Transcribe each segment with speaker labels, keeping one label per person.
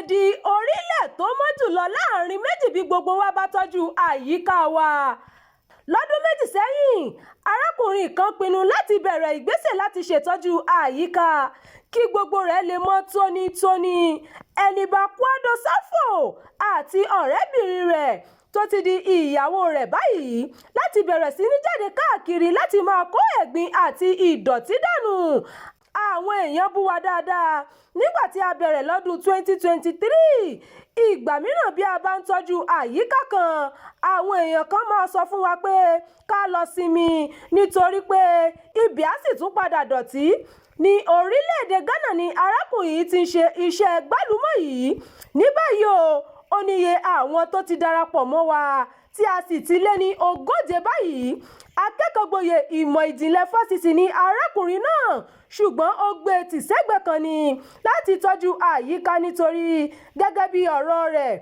Speaker 1: di orílẹ̀ tó mọ́ jù lọ láàrin méjì bí gbogbo wa bá tọ́jú àyíká wa. Lọ́dún 2 sẹ́yìn, arákùnrin kan pinnu láti bẹ̀rẹ̀ ìgbésẹ̀ láti ṣètọ́jú àyíká kí gbogbo rẹ̀ lè mọ́ tónítóní. Eniba Kwadwo Safo àti ọ̀rẹ́bìnrin rẹ̀ tó ti di ìyàwó rẹ̀ báyìí láti bẹ̀rẹ̀ sí ní jáde káàkiri láti máa kó ẹ̀gbin àti ìdọ̀tí dànù. Àwọn èèyàn bú wa dáadáa nígbà tí a bẹ̀rẹ̀ lọ́dún 2023. Ìgbà mìíràn bí a bá ń tọ́jú àyíká kan, àwọn èèyàn kan máa sọ fún wa pé ká lọ sinmi nítorí pé ibẹ̀ á sì tún padà dọ̀tí. Ní orílẹ̀-èdè Ghana ni arákùnrin yìí ti ń ṣe iṣẹ́ gbálùúmọ̀ yìí. Ní báyìí o, ó níye àwọn tó ti darapọ̀ mọ́ wa tí a sì ti lé ní 40 báyìí. Akẹ́kọ̀ọ́-gboyè ìmọ̀ ìjìnlẹ̀ fásitì ní arákùnrin náà, ṣùgbọ́n ó gbé e tì sẹ́gbẹ̀ẹ́ kan ni láti tọ́jú àyíká nítorí, gẹ́gẹ́ bí ọ̀rọ̀ rẹ̀,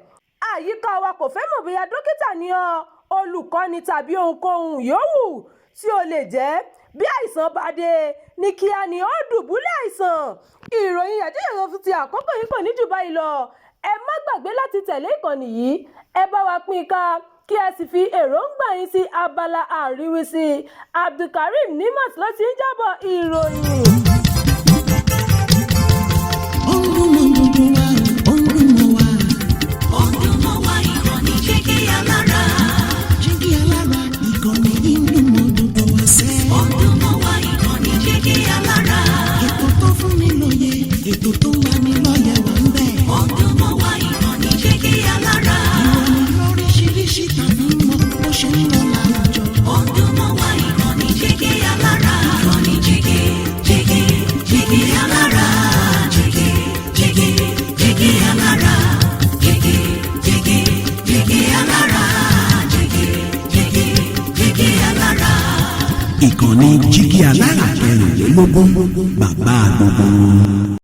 Speaker 1: àyíká wa kò fẹ́ mọ̀ bóyá dókítà ni ọ́, olùkọ́ni tàbí ohunkóhun yòówù tí ó lè jẹ́. Bí àìsàn bá dé ní kíá ni ó dùbúlẹ̀ àìsàn. Ìròyìn yàjóyàjó fún ti àkókò yìí kò ní jù báyìí lọ. Ẹ má gbàgbé láti tẹ̀lé ìkànnì yìí, ẹ bá wa pín in ká, kí ẹ sì fi èròǹgbà yín sí abala àríwísí. Abdulkareem Nimat ló ti ń jábọ̀ ìròyìn.
Speaker 2: Ó ń dún mọ́ gbogbo wa, ó ń dún mọ́ wa.
Speaker 3: Ó ń dún mọ́ wa, ìkànnì Jígí Alára.
Speaker 2: Jígí Alára, ìkànnì yìí ń dún mọ́ gbogbo wa sẹ́.
Speaker 3: Ó ń dún mọ́ wa, ìkànnì Jígí Alára.
Speaker 2: Ètò tó fún ni lóye, ètò tó ń lani lọ́yẹ̀ wà ń bẹ̀.
Speaker 3: Ó ń dún mọ́ wa, ìkànnì Jígí Alára.
Speaker 2: Ìròyìn lóríṣiríṣi tàbí mọ bó ṣe ń lọ láwùjọ.
Speaker 3: Ó ń dún mọ́ wa, ìkànnì Jígí Alára. Ìkànnì Jígí, Jígí, Jígí Alára. Jígí, Jígí, Jígí Alára. Jígí, Jígí, Jígí Alára. Jígí, Jígí, Jígí Alára.
Speaker 4: Ìkànnì Jígí Alára 24, bàbá gbogbo wọn.